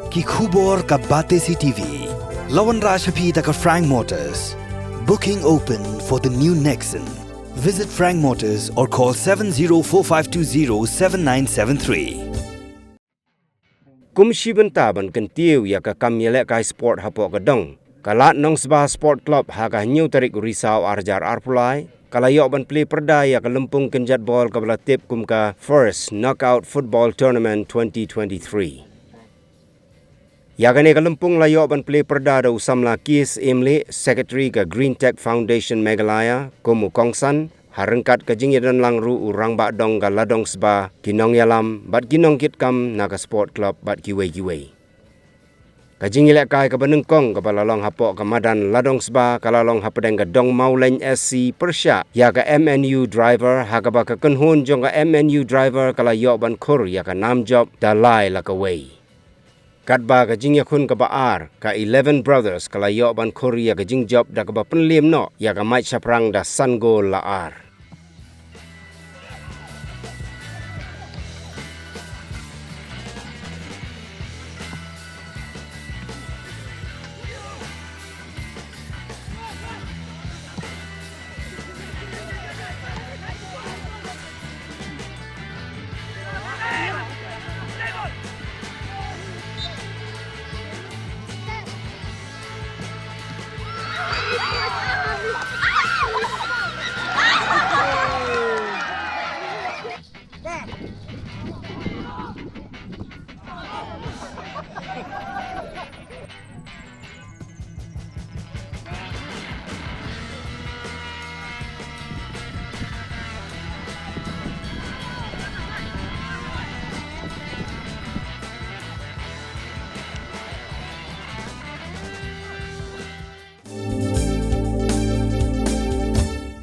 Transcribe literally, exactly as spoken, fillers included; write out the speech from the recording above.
Ki khubor ka Batesi T V. La wanrah sha phi da ka Frank Motors. Booking open for the new Nexon. Visit Frank Motors or call seven zero four five two zero seven nine seven three. Kum shi bynta ban kyntiew ïa ka kam ïalehkai sport hapoh ka dong, ka Lad Nongsba Sport Club ha ka hynñiew tarik u Risaw ar hajar arphew lai ka la ïoh ban plie pyrda ïa ka lympung kynjat bol kaba la tip kum ka First Knockout Football Tournament twenty twenty-three. Ïa kane ka lympung la ïoh ban plie pyrda da u samla Kies Imli, Secretary ka Green Tech Foundation Meghalaya, kum u kongsan, ha ryngkat ka jingïadonlang ruh u rangbah dong ka Ladongsba, ki nongïalam bad ki nongkitkam na ka Sport Club bad kiwei kiwei. Ka jingïalehkai kaba nyngkong kaba la long hapoh ka madan Ladongsba ka la long hapdeng ka Dong Mawlein S C pyrshah ïa ka M N U Driver, ha kaba ka kynhun jong ka M N U Driver ka la ïoh ban khur ïa ka nam jop da lai la kawei. Katba ka jingïakhun kaba ar, ka Eleven Brothers ka la ïoh ban khur ïa ka jingjop da kaba pynliem noh ïa ka Maitshaphrang da san gol la ar.